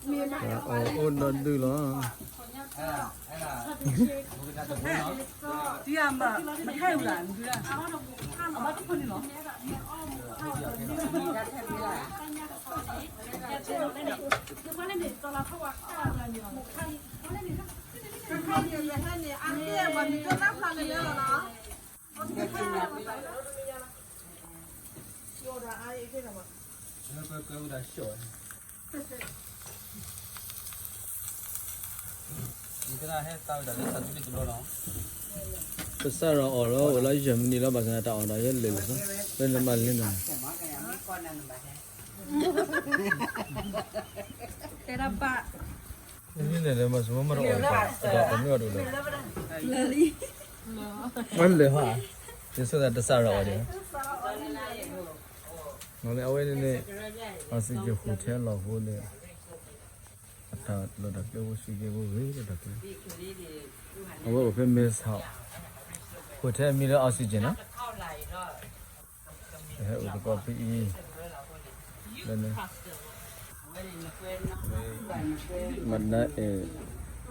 အိၣ်ဒီဒုၣ်လီၤ. ကစၢ်ဒီးအီၤလီၤ ဝဲလီၤယဲၢ်မံးနံးလီၤ ဘၣ်ဆၣ်န့ၣ်တၢ်အီၣ်ဒီးယဲၢ်လဲၤလီၤ လၢနမၤလၢနၤ တဲဒၣ်ဘၣ် မ့ၢ်လဲၤဟီ ယဆိသးတစၢ်ဒီးအီၤဒီး အဝဲန့ၣ်န့ၣ် oxygen ဟူးထဲအလီၢ်ဖိန့ၣ် အတၢ်လီၢ်တၢ်ကျဲဖိ ဆူကဲဖိဂ့ၤလီၤတၢ်ကျဲ အဝဲအိၣ်ဖဲမဲဆီး ဟူးထဲအမံၤလၢ oxygen နီၤ ဟဲအိၣ်သကိးဖဲအံၤ လၢန့ၣ် မနၤအဲၣ်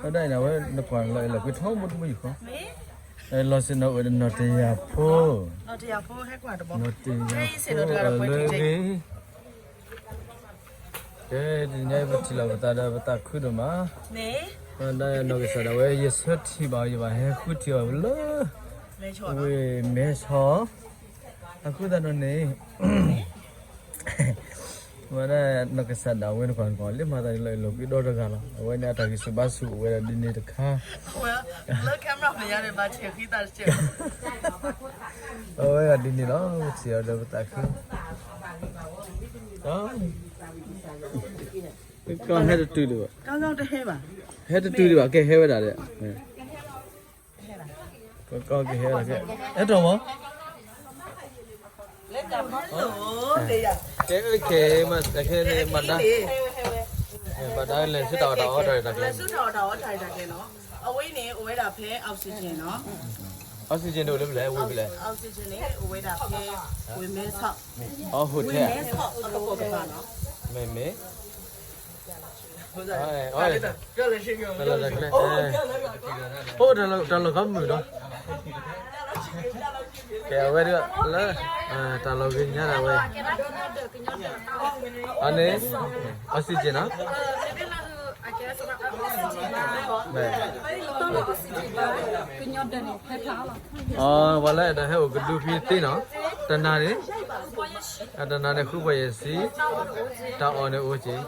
အဒၣ်အံၤန့ၣ် အဝဲနကွၢ်လီၤအဲၣ်လီၤကွံထီဘိတဘိယူၢ်ဃီ လီၤစ့ၢ်နီၤအိၣ်ဒီးနီၢ်တယၢ်ဖိ နီၢ်တယၢ်ဖိလၢဂ့ၤ ကဲ တနံၤအံၤပထံၣ်လိာ်ပသးဒီးပသးခုဒိၣ်မး ဒၣ်နီၢ်ကစၢ်ဒၣ်ဝဲ ယဆၢထံၣ်ဘၣ်အီၤ ယဘၣ်ဟဲဃုထံၣ်အီၤလၢ ဝ့ၢ်မဲဆီး အဃိသတးဒီးန့ၣ် ဝဲဒၣ်နီၢ်ကစၢ်ဒၣ်ဝဲတခီ လၢမၤသးဒ်လီၤအဲၣ်လီၤကွံဒီတဂၤလီၤ. အဝဲန့ၣ်အတၢ်ဂံၢ်ဆူၣ်ဘါဆူၣ်အိၣ်ဝဲဒၣ်ဒ်န့ၣ်တခါ လၢ camera မ့ၢ်ယါန့ၣ် ဘၣ်ဆဲးဃံသးတကဲး အဝဲဒၣ်ဒ်န့ၣ်လီၤ. ပထံၣ်အီၤဒီးပသးခု ကဟဲတတုၤဒံးဘၣ် ဟဲတတုၤဒံးဘၣ် ကဟဲဝဲဒၣ်ဒီး ကကီကဟဲဝဲဒၣ်ကဲ ဟဲထီၣ်မး ကဲ ကဲ မ့ၢ်တခဲန့ၣ် မၤဒါ မၤဒါလဲၤဆူတၢ်အီၣ်တၢ်အီတၢ်တၢ်ကျဲ အဝဲန့ၣ် အိၣ်ဝဲဒၣ်ဖဲ oxygen နီၤ oxygen န့ၣ်အိၣ်လၢဖဲလဲၣ် ဝ့ၢ်ဖဲလဲၣ် oxygen န့ၣ် အိၣ်ဝဲဒၣ်ဖဲ ဝ့ၢ်မဲဆီး အဟိးထဲ ဝ့ၢ်မဲဆီး အကပိာ်ကပၤနီၤ မ့ၢ်မ့ၢ် တၢ်လီၢ်တၢ်ကျဲ အိၣ်တၢ်လီၢ်ခီမုၢ်ဒီး ကဲ အဝဲဒၣ် လၢ တၢ်လီၢ်ဂ့ၤညါဒၣ်ဝဲ အန့ၣ် oxygen နီၤ ပှၤလၢအဲၣ်ဒိးဟဲအိၣ်ကဒုဖံသ့နီၤ တနၤန့ၣ် တနၤန့ၣ် ဃုပှၤယဲၢ်ဆံ တၢ်အီၣ်န့ၣ်အိၣ်က့ၤ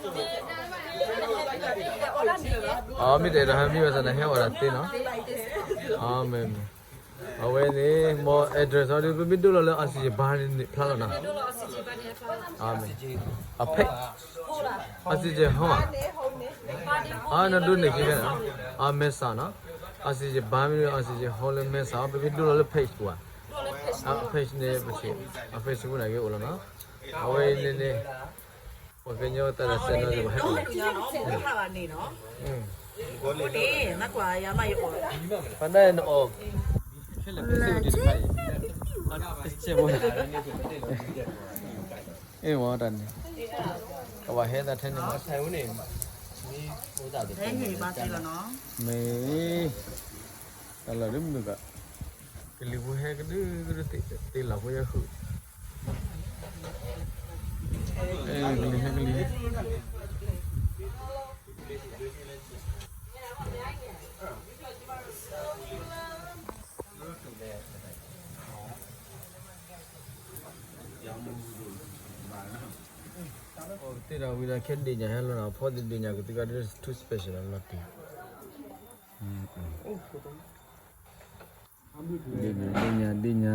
အမ့ၢ်တအဲၣ်ဒိးဟဲမံဘၣ်ဆၣ်န့ၣ် ဟဲအီၣ်တၢ်သ့နီၤ အမ့ၢ် အဝဲန့ၣ် မ့ၢ် address အီၤဒ် ပမ့ၢ်ဒိလီၤလၢ oxygen ဘါန့ၣ်ဖျါလီၤနီၤ အ page oxygen home အ နဒိးန့ၢ်က့ၤဖဲန့ၣ် အ မဲဆီးနီၤ oxygen ဘါမ့ၢ် oxygen home လၢမဲဆီး ပမ့ၢ်ဒိလီၤလၢ page ပူၤ အ page န့ၣ် ပထံၣ် အ Facebook န့ၣ်က့ၤအိၣ်လီၤနီၤ အဝဲန့ၣ်န့ၣ် ပှၤကညီတၢ်တစဲးနီၤ ပှၤဟဲအိၣ် ဖါဒၣ်နအီၣ် အ့ၣ်ဝဲတၢ်န့ၣ် ကဘၣ်ဟဲသးထဲန့ၣ်မး မ့ၢ် တၢ်လီၢ်ဒ်မုၢ်က ကလံၤဖိဟဲကဒုကဒု သ့ၣ်လီၤဖိယဲၢ်ဃု ကလံၤဟဲကလံၤဟဲ သ့ၣ်ဒီးဝံၤဒီးခဲဒ့ၣ်ညါဟဲလီၤနီၤ ဖီသ့ၣ်ဒ့ၣ်ညါကသံၣ်ကဒီး too special လီၤတံၢ် ဒ့ၣ်ညါဒ့ၣ်ညါဒ့ၣ်ညါ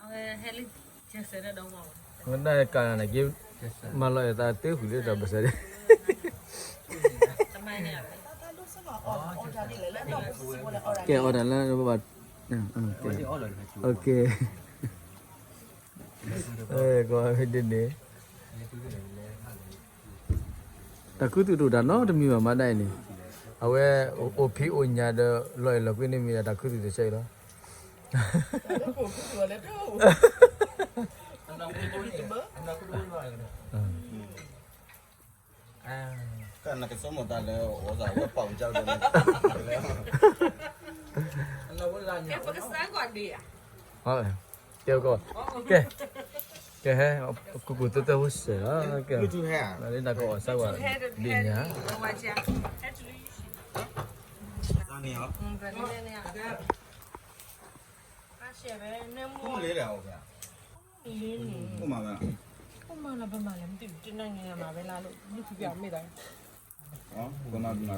ဝဲဒၣ်ကးနၤက့ၤ မၤလီၤအဲၣ်သးသ့ဃုာ်လၢတၢ်ဘၣ်ဆၣ်ဒ် ကဲအီၣ်တၢ်လၢဘၣ် ကဲ ကီၢ်ဖဲဒ်န့ၣ် တၢ်ခူသူၣ်တအိၣ်တၢ်နီတမံၤဘၣ် မၤဒၣ်အံၤန့ၣ် အဝဲအိၣ်ဖံးအိၣ်ညၣ်ဒီး လီၤအဲၣ်လီၤကွံန့ၣ်မ့ၢ်ဒၣ်တၢ်ခူသူၣ်တဆၢအံၤလီၤ. ကနကဆိကမိၣ်တၢ်လၢ အိၣ်သးဝဲပီၣ်ကၠီၣ်လၢ ကဲ ပကစၢ်ကွၢ်ဒံးဧါ. ကဲကီး, ကဲ, ကဲဟဲ, ကူကူတၢတၢဖိစဲးလီၤ, ကဲ, လၢနကအိၣ်စၢ်ကွၢ်ဒံးညါ,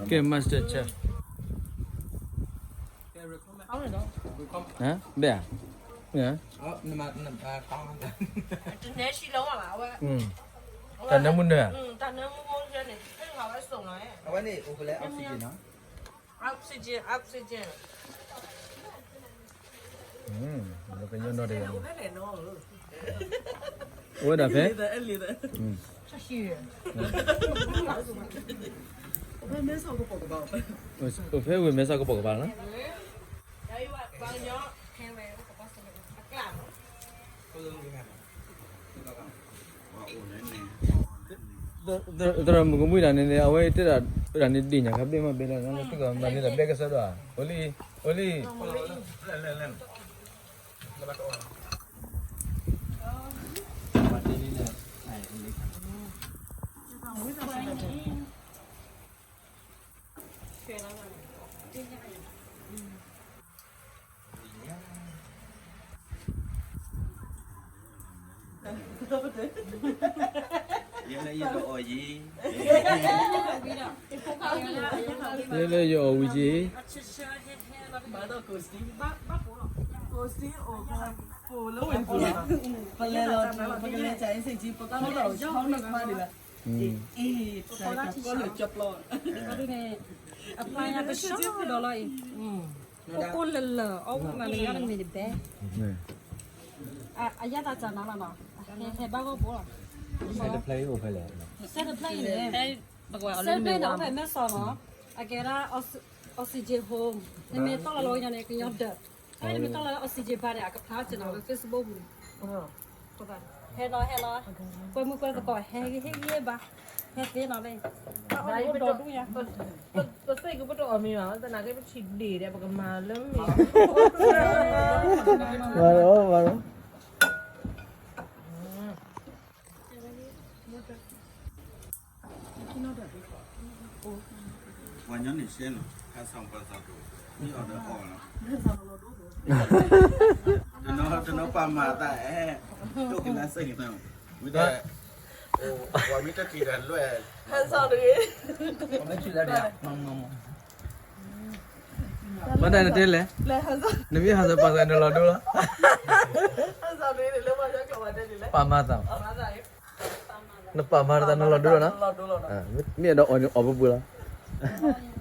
ကဲ master chef. ဘယ်อ่ะ, တနၢမူနၢ, အဝဲန့ၣ် oxygen, oxygen. ကညီနီၢ်တဂၤ, အိၣ်ဝဲဒၣ်ဖဲ, ဖဲဝ့ၢ်မဲဆီးကပိာ်ကပၤလီၤ. သရၣ်မုၣ်ကမှံဒၣ်န့ၣ်န့ၣ် အဝဲတဲဒၣ်ဒ်န့ၣ် ခါဘ့ၣ်မ့ၢ်ဘ့ၣ်လီၤ, နသုကမၤန့ၢ်တၢ်ဘဲကစီဒီဧါ, အိၣ်လံ, အိၣ်လံ. ယဲလၢယတအီၣ်ယံၤ, ယဲလၢယအီၣ်ဝံၤယံၤ, ပလဲၤလီၤ, ပကလဲၤကၢ်အ့စ့ၣ်ကံ, ပကလဲၤလီၤဆီနခွါဒံးဘၣ်, အ့ၣ်, ကီလၢကၠီပျီ, အဖျါညါကဆှီဒီးလီၤအံၤ, အိၣ်ကိၢ်လၢလၢ, အီၣ်ဝံၤမးလၢယီၢ်တမံၤတဘဲ, အယၢ်သးစၢ်နီၤလီၤနီၤ, ဟဲဘၣ်ဂီၢ်ဖိလီၤ, စဲတဖျၢၣ်အံၤန့ၣ်, စဲတဖျၢၣ်န့ၣ် အိၣ်ဖဲမဲဆီးနီၤ, အကဲဒၣ် oxygen home, နမ့ၢ်တီၢ်လီၤလီၤဝဲညါန့ၣ် ကညီဒၢး, နမ့ၢ်တီၢ်လီၤ oxygen ဘၣ်န့ၣ် အကဖျါစၢ်နီၤ လၢ Facebook ပူၤန့ၣ် ဟဲလီၤ ဟဲလီၤ, ကွဲမုၢ်ကွဲသကိး ဟဲဂ့ၤဟ့ၣ်ဂံၢ်ဘါ, ဟဲသ့နီၤလၢ, ပစ့ၢ်ကီးပတအီၣ်မ့ၤဘၣ်, သနာ်က့ပထံၣ်ဒ့ၣ်ဒီး ပကမၤလၢမ့ၤ, မၤလီၤ မၤလီၤ. ပှၤညီန့ၣ်ရှဲနီၤ, ဟဲဆီၣ်ပှၤဆီၣ်တိၢ်, မ့ၢ်အီၤဒီးအီၣ်နီၤ, တနီၤပာ်မၤသးအဲ, ဒိၣ်ကလၢစ့ၢ်ကီး, မ့ၢ်တ, ပှၤမ့ၢ်တထံၣ်ဒီးလွဲၢ်, ဟဲဆီၣ်တဂ့ၤ, မ့ၢ်တၢ်နတဲလဲၣ်, နမ့ၢ်ဟဲဆီၣ်ပှၤဆီၣ်နလီၤဒိလီၤ, ပာ်မၤသး နပာ်မၤတၢ်နလီၤဒိလီၤနီၤ, မ့ၢ်အဲၣ်ဒိးအီၣ်န့ၣ်အီၣ်ပှဲၤပှဲၤလီၤ,